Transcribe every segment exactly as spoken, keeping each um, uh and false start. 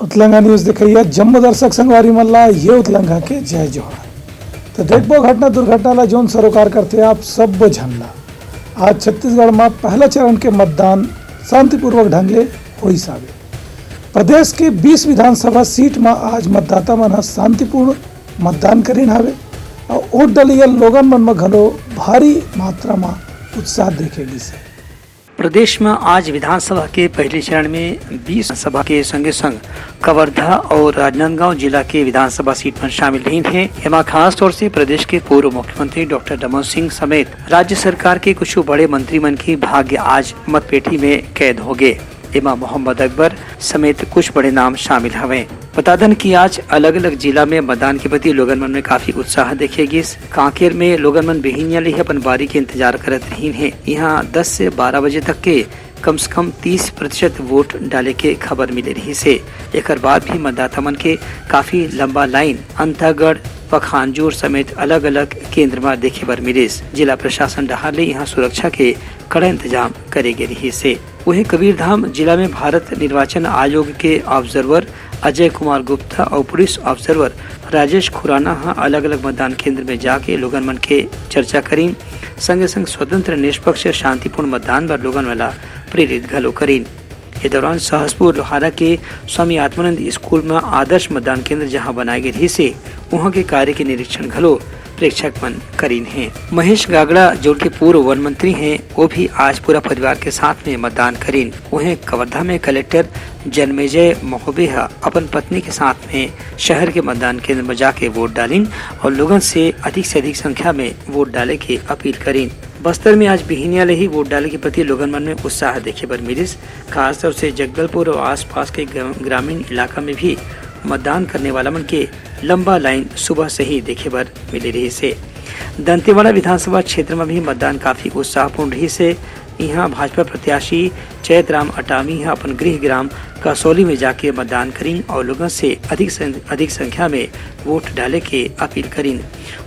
उतलंगा news देखइया जम्मो दर्शक संगवारी मन ला ये उतलंगा के जय जोहार। तो देखबो घटना दुर्घटना ला जोन सरोकार करथे आप सब्बो झन ला। आज छत्तीसगढ़ म पहला चरण के मतदान शांतिपूर्वक ढंग ले होइस हावे। प्रदेश के बीस विधानसभा सीट म आज मतदाता मन ह शांतिपूर्ण मतदान करिन हावे अउ वोट डलइया लोगन मन म घलो भारी मात्रा म उत्साह देखे गिस हे। प्रदेश म आज विधानसभा के पहले चरण में बीस सभा के संगे संग कवर्धा और राजनांदगांव जिला के विधानसभा सीट मन शामिल रहिन हे। एमा खास तौर से प्रदेश के पूर्व मुख्यमंत्री डॉक्टर रमन सिंह समेत राज्य सरकार के कुछ बड़े मंत्री मन के भाग्य आज मतपेटी में कैद हो गए। एमा मोहम्मद अकबर समेत कुछ बड़े नाम शामिल हवे। बता दन कि आज अलग-अलग जिला में मतदान के प्रति लोगन मन में काफी उत्साह देखे गिस। कांकेर में लोगन मन बिहिनिया ले ही अपन बारी के इंतजार करत रहिन हे। यहाँ दस से बारह बजे तक के कम से कम तीस प्रतिशत वोट डाले के खबर मिले रहिस हे। एकर बाद भी मतदाता मन के काफी लंबा लाइन अंतागढ़, पखानजोर समेत अलग-अलग केंद्र म देखे बर मिलिस। जिला प्रशासन डहार ले यहाँ सुरक्षा के कड़ा इंतजाम करे गे रहिस हे। वहीं कबीरधाम जिला में भारत निर्वाचन आयोग के ऑब्जर्वर अजय कुमार गुप्ता और पुलिस ऑब्जर्वर राजेश खुराना ह अलग-अलग मतदान केंद्र में जाके लोगन मन के चर्चा करिन, संगे संग स्वतंत्र, निष्पक्ष, शांतिपूर्ण मतदान बर लोगन मन ला प्रेरित घलो करिन। ये दौरान सहसपुर लोहारा के स्वामी आत्मानंद स्कूल में आदर्श मतदान केंद्र जहां बनाए गए रहिस हे, उहां के कार्य के निरीक्षण घलो प्रेक्षक मन करिन हे। महेश गागड़ा, जो कि पूर्व वन मंत्री हैं, वो भी आज पूरा परिवार के साथ में मतदान करिन। वहीं कवर्धा में कलेक्टर जन्मेजय महोबे ह अपन पत्नी के साथ में शहर के मतदान केंद्र में जाके वोट डालिन और लोगन से अधिक से अधिक संख्या में वोट डाले के अपील करिन। बस्तर में आज बिहिनिया ले ही वोट डाले के प्रति लोगन मन में उत्साह देखे बर मिलिस। खासतौर से जगदलपुर और आसपास के ग्रा-, ग्रामीण इलाका में भी मतदान करने वाला मन के लंबा लाइन सुबह से ही देखे बर मिले रहिस हे। दंतेवाड़ा विधानसभा क्षेत्र में भी मतदान काफी उत्साहपूर्ण रहिस हे। इहां भाजपा प्रत्याशी चैतराम अटामी ह अपन गृह ग्राम कसौली में जाके मतदान करिन और लोगन से अधिक से अधिक संख्या में वोट डाले के अपील करिन।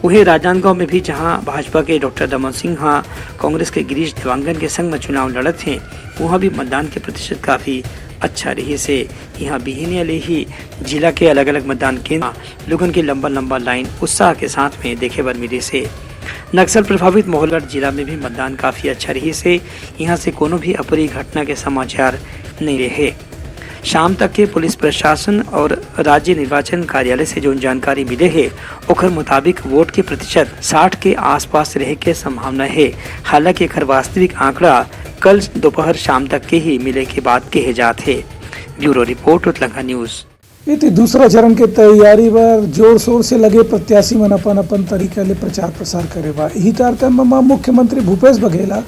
वहीं राजनांदगांव में भी, जहां भाजपा के डॉक्टर रमन सिंह ह कांग्रेस के गिरीश देवांगन के संग में चुनाव लड़त हें, उहां भी मतदान के प्रतिशत काफी अच्छा रहिस हे। इहां बिहिनिया ले ही जिला के अलग-अलग मतदान केंद्र म लोगन के लंबा-लंबा लाइन उत्साह के साथ में देखे बर मिलिस हे। नक्सल प्रभावित मोहलगढ़ जिला में भी मतदान काफी अच्छा रहिस हे। इहां से कोनो भी अप्रिय घटना के समाचार नइ रहे। शाम तक के पुलिस प्रशासन और राज्य निर्वाचन कार्यालय से जोन जानकारी मिले हे, ओखर मुताबिक वोट के प्रतिशत साठ के आसपास रहे के संभावना हे। हालांकि एखर वास्तविक आंकड़ा कल दोपहर शाम तक के ही मिले के बात कहे जात हे। Bureau report, Utlanga news. इति दूसरा चरण के तैयारी बर जोर शोर से लगे प्रत्याशी मन अपन अपन तरीका ले प्रचार प्रसार करे बा। इही तारतम्य म मुख्यमंत्री भूपेश बघेल ह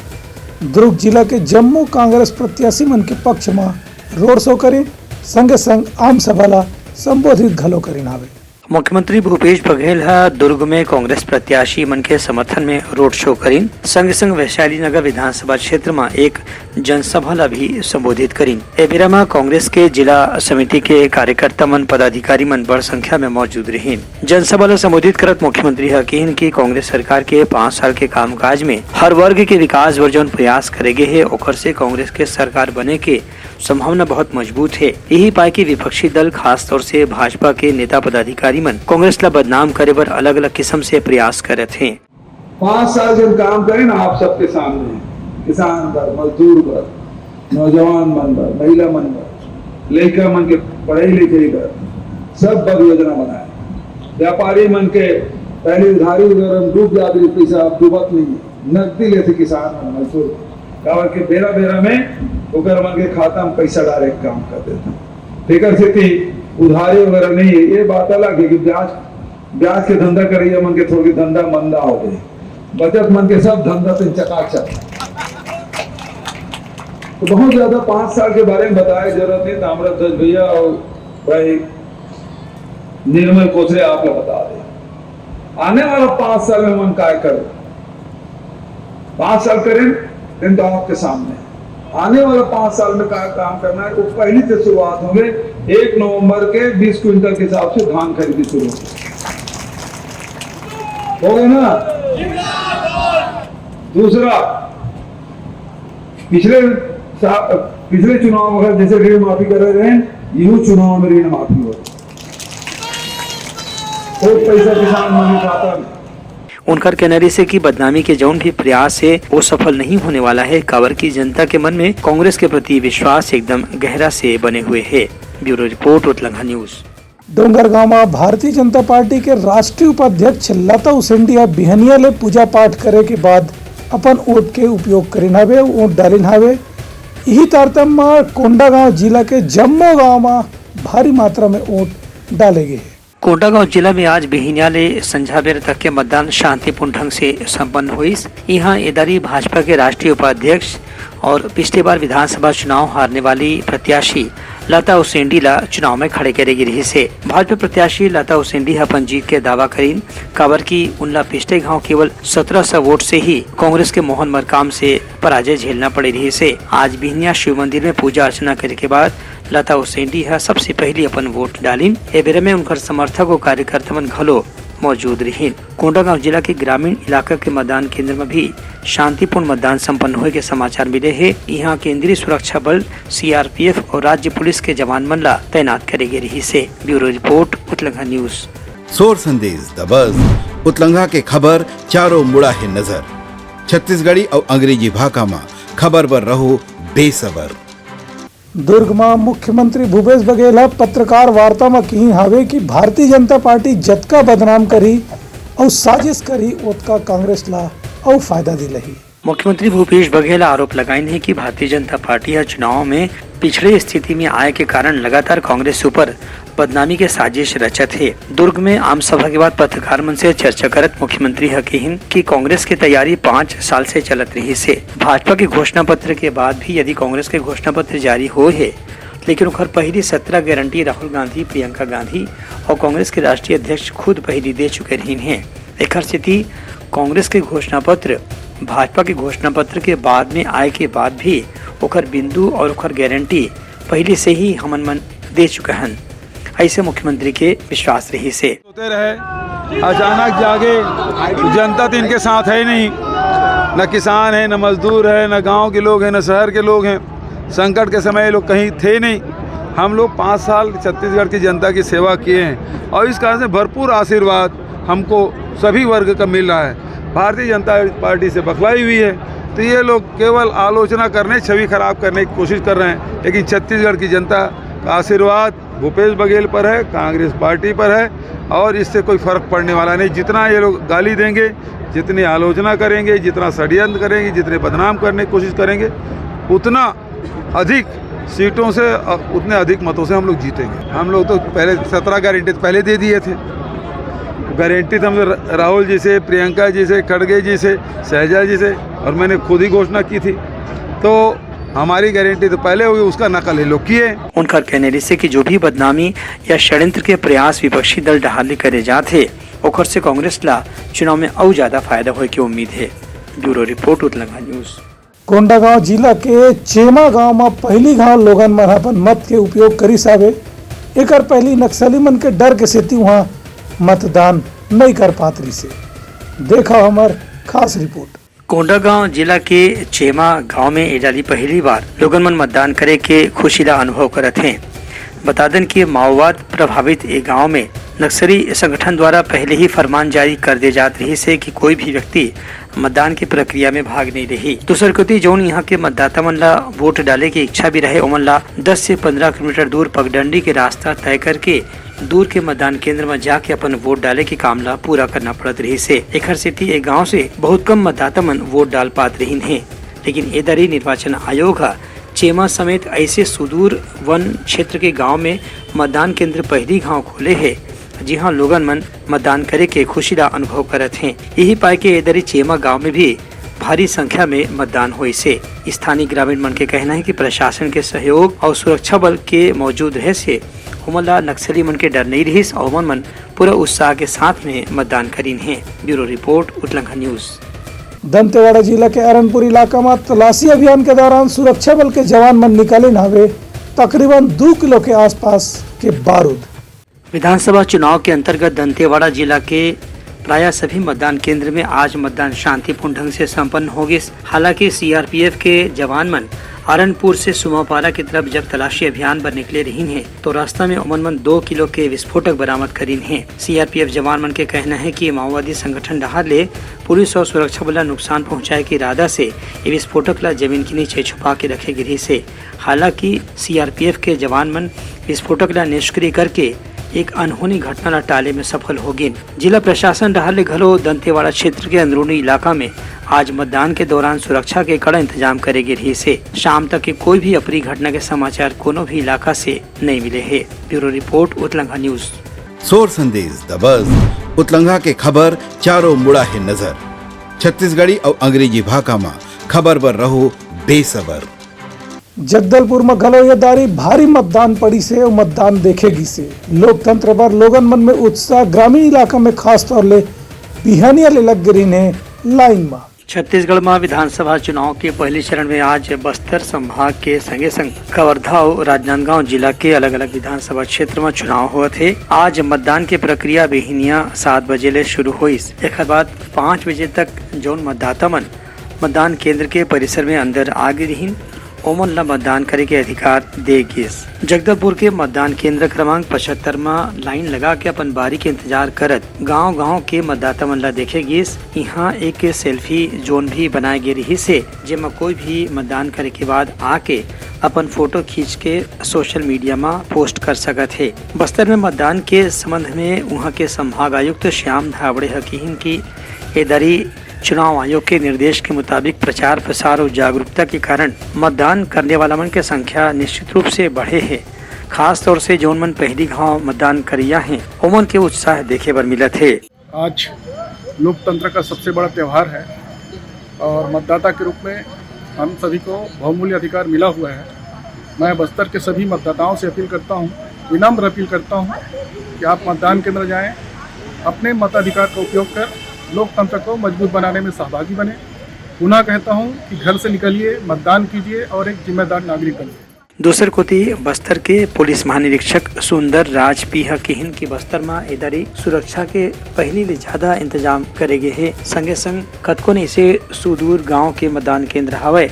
दुर्ग जिला के जम्मो कांग्रेस प्रत्याशी मन के पक्ष म रोड शो करिन, संगे संग आम सभा ला संबोधित घलो करिन हावे। मुख्यमंत्री भूपेश बघेल ह दुर्ग में कांग्रेस प्रत्याशी मन के समर्थन में रोड शो करिन, संगे संग वैशाली नगर विधानसभा क्षेत्र म एक जनसभा ला भी संबोधित करिन। ए बेरा म कांग्रेस के जिला समिति के कार्यकर्ता मन, पदाधिकारी मन बड़ संख्या में मौजूद रहिन। जनसभा ला संबोधित करत मुख्यमंत्री ह किहिन कि कांग्रेस सरकार के पाँच साल के कामकाज में हर वर्ग के विकास बर जौन प्रयास करे गे हे, ओकर से कांग्रेस के सरकार बने के संभावना बहुत मजबूत हे। यही पाय के विपक्षी दल, खासतौर से भाजपा के नेता पदाधिकारी मन कांग्रेस ला बदनाम करे बर अलग-अलग किस्म से प्रयास करत हें। पाँच साल जब काम करे ना, आप सबके सामने, किसान बर, मजदूर बर, नौजवान मन बर, महिला मन बर, लइका मन के पढ़ाई लिखाई बर, सब बर योजना बनाए। व्यापारी मन के पहले उधारी वगैरह में डूब जात रही पैसा, अब डूबत नहीं है। नकदी लेथे किसान मन, मजदूर, काबर के बेरा बेरा में ओकर मन के खाता में पैसा डायरेक्ट काम कर देथे। तेकर सेती उधारी वगैरह नहीं है। ये बात अलग है कि ब्याज, ब्याज के धंधा करइया मन के थोड़ी धंधा मंदा हो गई, बचत मन के सब धंधा से चकाचक। तो बहुत ज्यादा पाँच साल के बारे में बताए जरूरत नहीं, ताम्रध्वज भैया और भाई निर्मल कोसरे आप लोग बता दे, आने वाला पाँच साल में मन काय करो। पाँच साल करें, दिन तो आपके सामने। आने वाला पाँच साल में क्या काम करना है, वो पहली से शुरुआत होंगे। एक नवंबर के बीस क्विंटल के हिसाब से धान खरीदी शुरू होगी। हो गया ना? दूसरा, पिछले सा-, पिछले चुनाव वक्त जैसे ऋण माफी कर रहे हैं, इहू चुनाव में ऋण माफी होही। ओ पैसा किसान मन के खाता में। उनकर कहना रहिसे कि बदनामी के जौन भी प्रयास हे, वो सफल नहीं होने वाला हे, काबर कि जनता के मन में कांग्रेस के प्रति विश्वास एकदम गहरा से बने हुए हे। Bureau report, Utlanga news. Dongargaon में भारतीय जनता पार्टी के राष्ट्रीय उपाध्यक्ष लता उसेंडी ह बिहनिया ले पूजा पाठ करे के बाद अपन वोट के उपयोग करिन हावे, वोट डालिन हावे। इही तारतम्य म कोंडागांव जिला के जम्मो गांव म भारी मात्रा में वोट डाले गे हे। कोंडागांव जिला में आज बिहनिया ले संझा बेर तक के मतदान शांतिपूर्ण ढंग से संपन्न होइस। इहां एदारी भाजपा के राष्ट्रीय उपाध्यक्ष और पिछले बार विधानसभा चुनाव हारने वाली प्रत्याशी लता उसेंडी ला चुनाव में खड़े करे गे रिहिस हे। भाजपा प्रत्याशी लता उसेंडी ह अपन जीत के दावा करीन, काबर कि उनला पिछले घाव केवल सत्रह सौ वोट से ही कांग्रेस के मोहन मरकाम से पराजय झेलना पड़े रिहिस हे। आज बिहनिया शिव मंदिर में पूजा अर्चना करे के बाद लता उसेंडी ह सबसे पहली अपन वोट डालिन। ए बेरा में उनकर समर्थक और कार्यकर्ता मन घलो मौजूद रिहिन। कोंडागांव जिला के ग्रामीण इलाका के मतदान केंद्र में भी शांतिपूर्ण मतदान संपन्न होए के समाचार मिले हे। इहां केंद्रीय सुरक्षा बल, सीआरपीएफ और राज्य पुलिस के जवान मन ला तैनात करे गे रिहिस हे। Bureau report, Utlanga news. सोर संदेश दबस, उतलंघा के खबर चारों मुड़ा हे नजर। छत्तीसगढ़ी अउ अंग्रेजी भाखा म खबर बर रहो बेसबर। दुर्ग म मुख्यमंत्री भूपेश बघेल ह पत्रकार वार्ता म किहिन हावे कि भारतीय जनता पार्टी जतका बदनाम करही अउ साजिश करही, ओतका कांग्रेस ला अउ फायदा दिलाही। मुख्यमंत्री भूपेश बघेल आरोप लगाइन हे कि भारतीय जनता पार्टी ह चुनाव में पिछड़े स्थिति में आए के कारण लगातार कांग्रेस ऊपर बदनामी के साजिश रचत हे। दुर्ग में आम सभा के बाद पत्रकार मन से चर्चा करत मुख्यमंत्री ह किहिन कि कांग्रेस के तैयारी पाँच साल से चलत रिहिस हे। भाजपा के घोषणा पत्र के बाद भी यदि कांग्रेस के घोषणा पत्र जारी होए हे, लेकिन ओखर पहिली सत्रह गारंटी राहुल गांधी, प्रियंका गांधी और कांग्रेस के राष्ट्रीय अध्यक्ष खुद पहिली दे चुके रहिन हे। एखर सेती कांग्रेस के घोषणा पत्र भाजपा के घोषणा पत्र के बाद में आए के बाद भी ओखर बिंदु और ओखर गारंटी पहिली से ही हमन मन दे चुके हन, ऐसे मुख्यमंत्री के विश्वास रहिस हे। होते रहे, अचानक जागे। जनता तो इनके साथ है ही नहीं, न किसान है, न मजदूर है, न गांव के लोग हैं, न शहर के लोग हैं। संकट के समय ये लोग कहीं थे नहीं। हम लोग पाँच साल छत्तीसगढ़ की जनता की सेवा किए हैं और इस कारण से भरपूर आशीर्वाद हमको सभी वर्ग का मिल रहा है। भारतीय जनता पार्टी से बखलाई हुई है, तो ये लोग केवल आलोचना करने, छवि खराब करने की कोशिश कर रहे हैं, लेकिन छत्तीसगढ़ की जनता का आशीर्वाद भूपेश बघेल पर है, कांग्रेस पार्टी पर है और इससे कोई फर्क पड़ने वाला नहीं। जितना ये लोग गाली देंगे, जितनी आलोचना करेंगे, जितना षड्यंत्र करेंगे, जितने बदनाम करने की कोशिश करेंगे, उतना अधिक सीटों से, अ, उतने अधिक मतों से हम लोग जीतेंगे। हम लोग तो पहले सत्रह गारंटी तो पहले दे दिए थे, गारंटी तो हम र-, राहुल जी से, प्रियंका जी से, खड़गे जी से, शहजाद जी से, और मैंने खुद ही घोषणा की थी। तो हमारी गारंटी तो पहले हुई, उसका नकल ये लोग किए। उनकर कहने रहिसे कि जो भी बदनामी या षड्यंत्र के प्रयास विपक्षी दल डहार ले करे जात हे, ओखर से कांग्रेस ला चुनाव में अउ ज्यादा फायदा होए के उम्मीद हे। Bureau report, Utlanga news. Kondagaon जिला के चेमा गांव म पहिली घाव लोगन मन अपन मत के उपयोग करिस हावे। एकर पहिली नक्सली मन के डर के सेती उहां मतदान नइ कर पात रिहिसे। देखा हमर खास रिपोर्ट। कोंडागांव जिला के चेमा गांव में ए डाली पहिली बार लोगन मन मतदान करे के खुशी ला अनुभव करत हें। बता देन कि माओवाद प्रभावित ए गांव में नक्सली संगठन द्वारा पहले ही फरमान जारी कर दे जात रहिस हे कि कोई भी व्यक्ति मतदान की प्रक्रिया में भाग नहीं रही। दूसर कोति, जौन यहाँ के मतदाता मन ला वोट डाले की इच्छा भी रहे, ओमन ला दस से पन्द्रह किलोमीटर दूर पगडंडी के रास्ता तय करके दूर के मतदान केंद्र म जाके अपन वोट डाले के काम ला पूरा करना पड़त रहिस हे। एखर सेती ए गांव से बहुत कम मतदाता मन वोट डाल पात रहिन हे। लेकिन ए दरी निर्वाचन आयोग ह चेमा समेत ऐसे सुदूर वन क्षेत्र के गांव में मतदान केंद्र पहिली घाव खोले हे, जिहां लोगन मन मतदान करे के खुशी ला अनुभव करत हें। यही पाए के ए दरी चेमा गांव में भी भारी संख्या में मतदान होइस हे। स्थानीय ग्रामीण मन के कहना हे कि प्रशासन के सहयोग और सुरक्षा बल के मौजूद रहे से ओमन ला नक्सली मन के डर नहीं रहिस और ओमन मन पूरा उत्साह के साथ में मतदान करिन हे। Bureau report, Utlanga news. Dantewada जिला के अरनपुर इलाका म तलाशी अभियान के दौरान सुरक्षा बल के जवान मन निकालिन हावे तकरीबन दू किलो के आसपास के बारूद। विधानसभा चुनाव के अंतर्गत दंतेवाड़ा जिला के प्रायः सभी मतदान केंद्र में आज मतदान शांतिपूर्ण ढंग से संपन्न हो गिस। हालांकि सीआरपीएफ के जवान मन आरनपुर से सुमापारा की तरफ जब तलाशी अभियान बर निकले रहिन हे, तो रास्ता में ओमन मन दो किलो के विस्फोटक बरामद करिन हे। सीआरपीएफ जवान मन के कहना है कि माओवादी संगठन डहार ले पुलिस और सुरक्षा बल ला नुकसान पहुंचाए के इरादा से ये विस्फोटक ला जमीन के नीचे छुपा के रखे गिरिस हे। हालांकि सीआरपीएफ के जवान मन विस्फोटक ला निष्क्रिय करके एक अनहोनी घटना ला टाले में सफल हो गिन। जिला प्रशासन डहार ले घलो दंतेवाड़ा क्षेत्र के अंदरूनी इलाका में आज मतदान के दौरान सुरक्षा के कड़ा इंतजाम करे गे रहिस हे। शाम तक के कोई भी अप्रिय घटना के समाचार कोनो भी इलाका से नहीं मिले हे। Bureau report, Utlanga news. सोर संदेश दबस, उतलंघा के खबर चारों मुड़ा हे नजर। छत्तीसगढ़ी अउ अंग्रेजी भाखा म खबर बर रहो बेसबर। जगदलपुर म घलो ये दारी भारी मतदान पड़िस हे अउ मतदान देखे गिस हे। लोकतंत्र बर लोगन मन में उत्साह, ग्रामीण इलाका में खास तौर ले बिहनिया ले लग गे रहिन हे लाइन म। छत्तीसगढ़ म विधानसभा चुनाव के पहली चरण में आज बस्तर संभाग के संगे संग कवर्धा अउ राजनांदगांव जिला के अलग-अलग विधानसभा क्षेत्र म चुनाव होवत हे। आज मतदान के प्रक्रिया बिहनिया सात बजे ले शुरू होइस। एखर बाद पाँच बजे तक जौन मतदाता मन मतदान केंद्र के परिसर में अंदर आ गे रिहिन, ओमन ला मतदान करे के अधिकार दे गिस। जगदलपुर के मतदान केंद्र क्रमांक पचहत्तर म लाइन लगा के अपन बारी के इंतजार करत गांव-गांव के मतदाता मन ला देखे गिस। इहां एक सेल्फी जोन भी बनाए गे रिहिस हे, जेमा कोई भी मतदान करे के बाद आके अपन फोटो खींच के सोशल मीडिया म पोस्ट कर सकत हे। बस्तर में मतदान के संबंध में उहां के संभाग आयुक्त श्याम धावड़े ह किहिन कि ए दरी चुनाव आयोग के निर्देश के मुताबिक प्रचार प्रसार अउ जागरूकता के कारण मतदान करने वाला मन के संख्या निश्चित रूप से बढ़े हे। खास तौर से जोन मन पहली घाव मतदान करइया हे, ओमन के उत्साह देखे बर मिलत हे। आज लोकतंत्र का सबसे बड़ा त्यौहार है और मतदाता के रूप में हम सभी को बहुमूल्य अधिकार मिला हुआ है। मैं बस्तर के सभी मतदाताओं से अपील करता हूँ, विनम्र अपील करता हूँ कि आप मतदान केंद्र जाएं, अपने मताधिकार का उपयोग कर लोकतंत्र को मजबूत बनाने में सहभागी बने। पुनः कहता हूँ कि घर से निकलिए, मतदान कीजिए और एक जिम्मेदार नागरिक बनिए। दूसर कोति, बस्तर के पुलिस महानिरीक्षक सुंदर राज पी ह किहिन कि बस्तर म ए दरी सुरक्षा के पहिली ले ज्यादा इंतजाम करे गे हे। संगे संग कतकोन ऐसे सुदूर गांव के मतदान केंद्र हवय,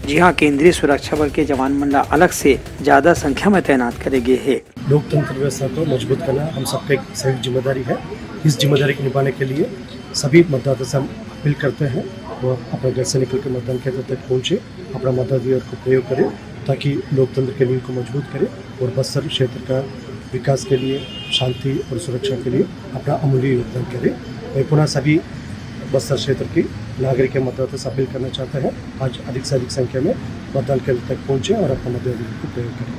जिहां केंद्रीय सुरक्षा बल के जवान मन ला अलग से ज्यादा संख्या में तैनात करे गे हे। लोकतंत्र व्यवस्था को मजबूत करना हम सबकी एक संयुक्त जिम्मेदारी है। इस जिम्मेदारी को निभाने के लिए सभी मतदाता से हम अपील करते हैं, वो अपने घर से निकल के मतदान केंद्र तक पहुँचे, अपना मताधिकार को प्रयोग करें, ताकि लोकतंत्र के नींव को मजबूत करें और बस्तर क्षेत्र का विकास के लिए, शांति और सुरक्षा के लिए अपना अमूल्य योगदान करें। मैं पुनः सभी बस्तर क्षेत्र के नागरिक एवं मतदाता से अपील करना चाहता है, आज अधिक से अधिक संख्या में मतदान केंद्र तक पहुँचे और अपना मताधिकार को प्रयोग करें।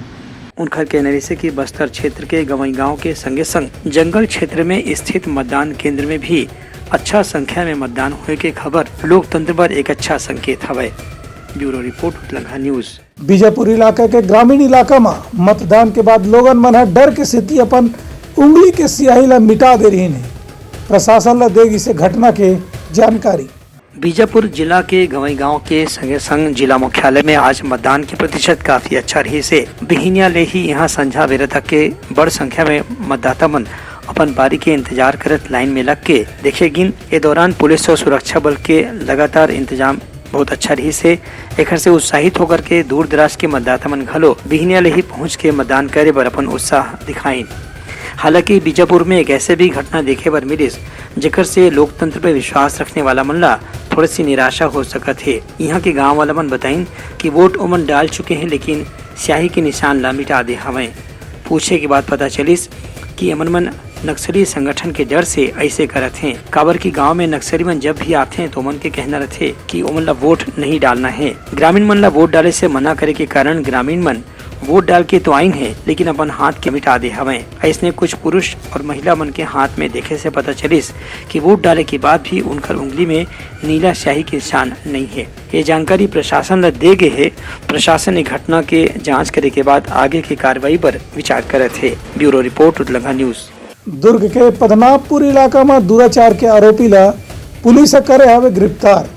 उनखर कहना रहिसे कि बस्तर क्षेत्र के गंवई गांव के संगे संग जंगल क्षेत्र में स्थित मतदान केंद्र में भी अच्छा संख्या में मतदान होए के खबर लोकतंत्र बर एक अच्छा संकेत हवय। Bureau report, Utlanga news. Bijapur इलाका के ग्रामीण इलाका म मतदान के बाद लोगन मन ह डर के सेती अपन उंगली के सियाही ल मिटा दे रहिन हे। प्रशासन ल दे गिसे घटना के जानकारी। बीजापुर जिला के गंवई गांव के संगे संग जिला मुख्यालय में आज मतदान के प्रतिशत काफी अच्छा रहिस हे। बिहिनिया ले ही यहां संझा बेरा तक के बड़ संख्या में मतदाता मन अपन बारी के इंतजार करत लाइन में लग के देखे गिन। ए दौरान पुलिस और सुरक्षा बल के लगातार इंतजाम बहुत अच्छा रहिस हे। एखर से उत्साहित होकर के दूर दराज के मतदाता मन घलो बिहिनिया ले ही पहुंच के मतदान करे बर अपन उत्साह दिखाइन। हालांकि बीजापुर में एक ऐसे भी घटना देखे बर मिलिस, जेकर से लोकतंत्र पर विश्वास रखने वाला मन ला थोड़ी सी निराशा हो सकत हे। इहां के गांव वाला मन बताइन कि वोट ओमन डाल चुके हैं, लेकिन स्याही के निशान ला मिटा दे हवंय। पूछे के बाद पता चलिस कि एमन मन नक्सली संगठन के डर से ऐसे करत हें, काबर कि गांव में नक्सली मन जब भी आथे तो ओमन के कहना रथे कि ओमन ला वोट नहीं डालना है। ग्रामीण मन ला वोट डाले से मना करे के कारण ग्रामीण मन वोट डाल के तो आइन हे, लेकिन अपन हाथ के मिटा दे हवंय। अइसने कुछ पुरुष और महिला मन के हाथ में देखे से पता चलिस कि वोट डाले के बाद भी उनकर उंगली में नीला स्याही के निशान नहीं है। ये जानकारी प्रशासन ला दे गे हे। प्रशासन ये घटना के जांच करे के बाद आगे के कार्रवाई पर विचार करत हे। Bureau report, Utlanga news. Durg के पद्मनाभपुर इलाका म दुराचार के आरोपी ला पुलिस ह करे हवे गिरफ्तार।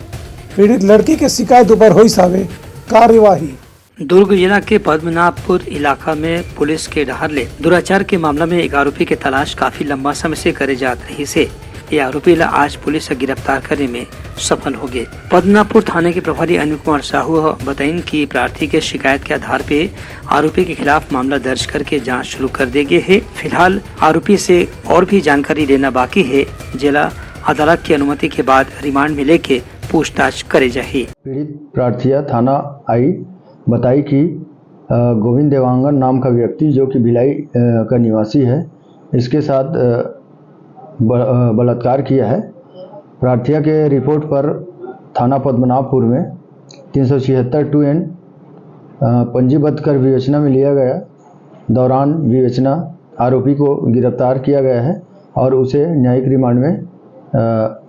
पीड़ित लड़की के शिकायत ऊपर होइस हवे कार्यवाही। दुर्ग जिला के पद्मनाभपुर इलाका में पुलिस के डहार ले दुराचार के मामला में एक आरोपी के तलाश काफी लंबा समय से करे जात रहिस हे। ये आरोपी ला आज पुलिस ह गिरफ्तार करे में सफल हो गे। पद्मनाभपुर थाने के प्रभारी अनिल कुमार साहू ह बताइन कि प्रार्थी के शिकायत के आधार पे आरोपी के खिलाफ मामला दर्ज करके जांच शुरू कर दे गे हे। फिलहाल आरोपी से और भी जानकारी लेना बाकी हे, जेला अदालत की अनुमति के बाद रिमांड में लेके पूछताछ करे जाही। पीड़ित प्रार्थिया थाना आई, बताई कि, अ, गोविंद देवांगन नाम का व्यक्ति, जो कि भिलाई, अ, का निवासी है, इसके साथ, अ, ब-, अ, बलात्कार किया है। प्रार्थिया के रिपोर्ट पर थाना पद्मनाभपुर में तीन सौ छिहत्तर टू एन, अ, पंजीबद्ध कर विवेचना में लिया गया। दौरान विवेचना आरोपी को गिरफ्तार किया गया है और उसे न्यायिक रिमांड में, अ,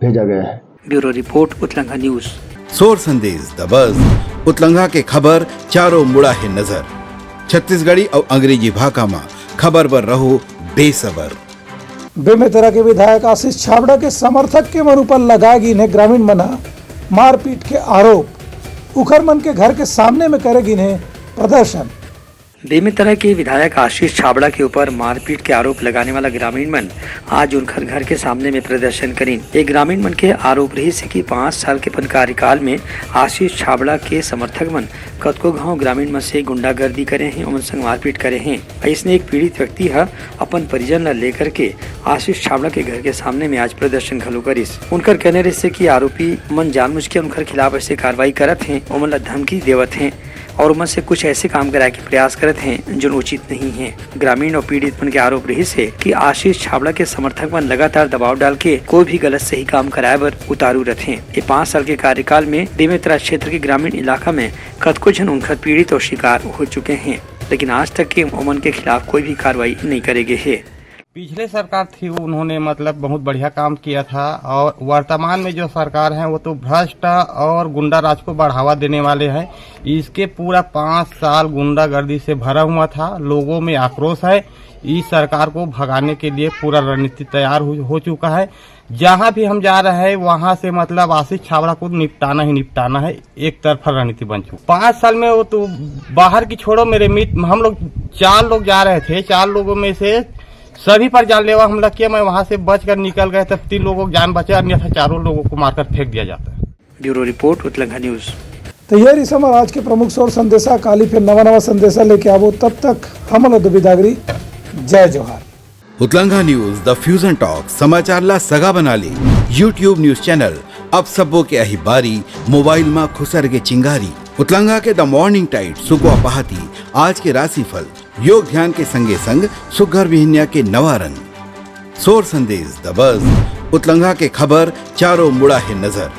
भेजा गया है। Bureau report, Utlanga news. सोर संदेश द बज, उतलंगा के खबर चारों मुड़ा हे नजर। छत्तीसगढ़ी अउ अंग्रेजी भाखा म खबर बर रहो बेसबर। बेमेतरा के विधायक आशीष छाबड़ा के समर्थक के मन ऊपर लगाए गिन हे ग्रामीण मन ह मारपीट के आरोप। उखर मन के घर के सामने में करे गिन हे प्रदर्शन। बेमेतरा के विधायक आशीष छाबड़ा के ऊपर मारपीट के आरोप लगाने वाला ग्रामीण मन आज उनखर घर के सामने में प्रदर्शन करिन। ये ग्रामीण मन के आरोप रहिस हे कि पाँच साल के अपन कार्यकाल में आशीष छाबड़ा के समर्थक मन कतको घांव ग्रामीण मन से गुंडागर्दी करे हें, ओमन संग मारपीट करे हें। अइसने एक पीड़ित व्यक्ति ह अपन परिजन ला लेकर के आशीष छाबड़ा के घर के सामने में आज प्रदर्शन घलो करिस। उनकर कहना रहिस हे कि आरोपी मन जानबूझ के उनकर खिलाफ ऐसे कार्रवाई करत हें, ओमन ला धमकी देवत हें और ओमन से कुछ ऐसे काम कराए के प्रयास करत हें, जोन उचित नहीं हे। ग्रामीण और पीड़ित मन के आरोप रहिस हे कि आशीष छाबड़ा के समर्थक मन लगातार दबाव डाल के कोई भी गलत सही काम कराए बर उतारू रथे। ये पाँच साल के कार्यकाल में बेमेतरा क्षेत्र के ग्रामीण इलाका में कतको झन उनखर पीड़ित और शिकार हो चुके हें, लेकिन आज तक के ओमन के खिलाफ कोई भी कार्रवाई नहीं करे गे हे। पिछले सरकार थी, उन्होंने मतलब बहुत बढ़िया काम किया था, और वर्तमान में जो सरकार है वो तो भ्रष्ट और गुंडा राज को बढ़ावा देने वाले हैं। इसके पूरा पाँच साल गुंडागर्दी से भरा हुआ था, लोगों में आक्रोश है। इस सरकार को भगाने के लिए पूरा रणनीति तैयार हो, हो चुका है। जहाँ भी हम जा रहे हैं वहाँ से मतलब आशीष छाबड़ा को निपटाना ही निपटाना है, एक तरफा रणनीति बन चुकी। पाँच साल में वो तो बाहर की छोड़ो, मेरे मित्र, हम लोग चार लोग जा रहे थे, चार लोगों में से सभी पर जानलेवा हमला किया। मैं वहां से बच कर निकल गया, तब तीन लोगों को जान बचा, अन्यथा चारों लोगों को मारकर फेंक दिया जाता। Bureau report, Utlanga news. तो ये रिहिस हमर आज के प्रमुख सोर संदेशा। काली फिर नवा नवा संदेशा लेके आबो, तब तक हमन ला दो बिदागरी। जय जोहार। उतलंगा न्यूज, द फ्यूजन टॉक, समाचार ला सगा बना ले। YouTube न्यूज चैनल, अब सबो के आही बारी, मोबाइल मा खुसर के चिंगारी। उतलंगा के द मॉर्निंग टाइट, सुकवा पहाती, आज के राशिफल, योग ध्यान के संगे संग सुग्घर बिहनिया के नवा रंग। सोर संदेश, द बज, उतलंगा के खबर, चारों मुड़ा हे नजर।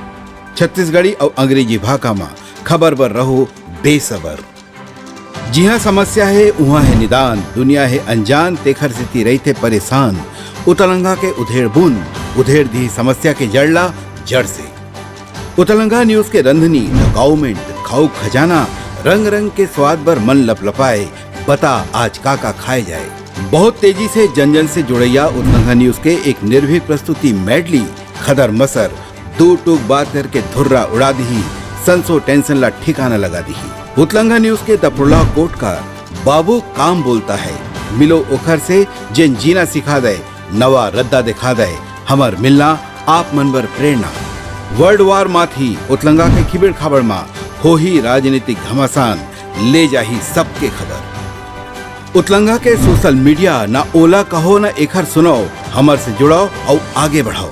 छत्तीसगढ़ी अउ अंग्रेजी भाखा मा खबर बर रहो बेसबर। जिहाँ समस्या हे, उहाँ हे निदान, दुनिया हे अनजान, तेखर सेती रहिथे परेशान। उतलंगा के उधेड़ बुन, उधेड़ दिही समस्या के जड़ ला जड़ से। उतलंगा न्यूज के रंधनी, डॉक्यूमेंट, खाऊ खजाना, रंग रंग के स्वाद बर मन लपलपाए। बता आज का का खाए जाए। बहुत तेजी से जन जन से जुड़ैया उतलंगा न्यूज के एक निर्भीक प्रस्तुति मेडली, खदर मसर, दू टूक बात करके धुर्रा उड़ा दिही, संसो टेंशन ला ठिकाना लगा दिही। उतलंगा न्यूज के दफुड़ला कोट का बाबू काम बोलता है, मिलो ओखर से जेन जीना सिखा दे, नवा रद्दा दिखा दे, हमर मिलना आप मन बर प्रेरणा। वर्ल्ड वार माथी उतलंगा के खिबेड़ खाबड़ मा होही राजनीतिक घमासान, ले जाही सबके खबर। उतलंगा के सोशल मीडिया, ना ओला कहो ना एखर सुनाओ, हमर से जुड़ाओ अउ आगे बढ़ाओ।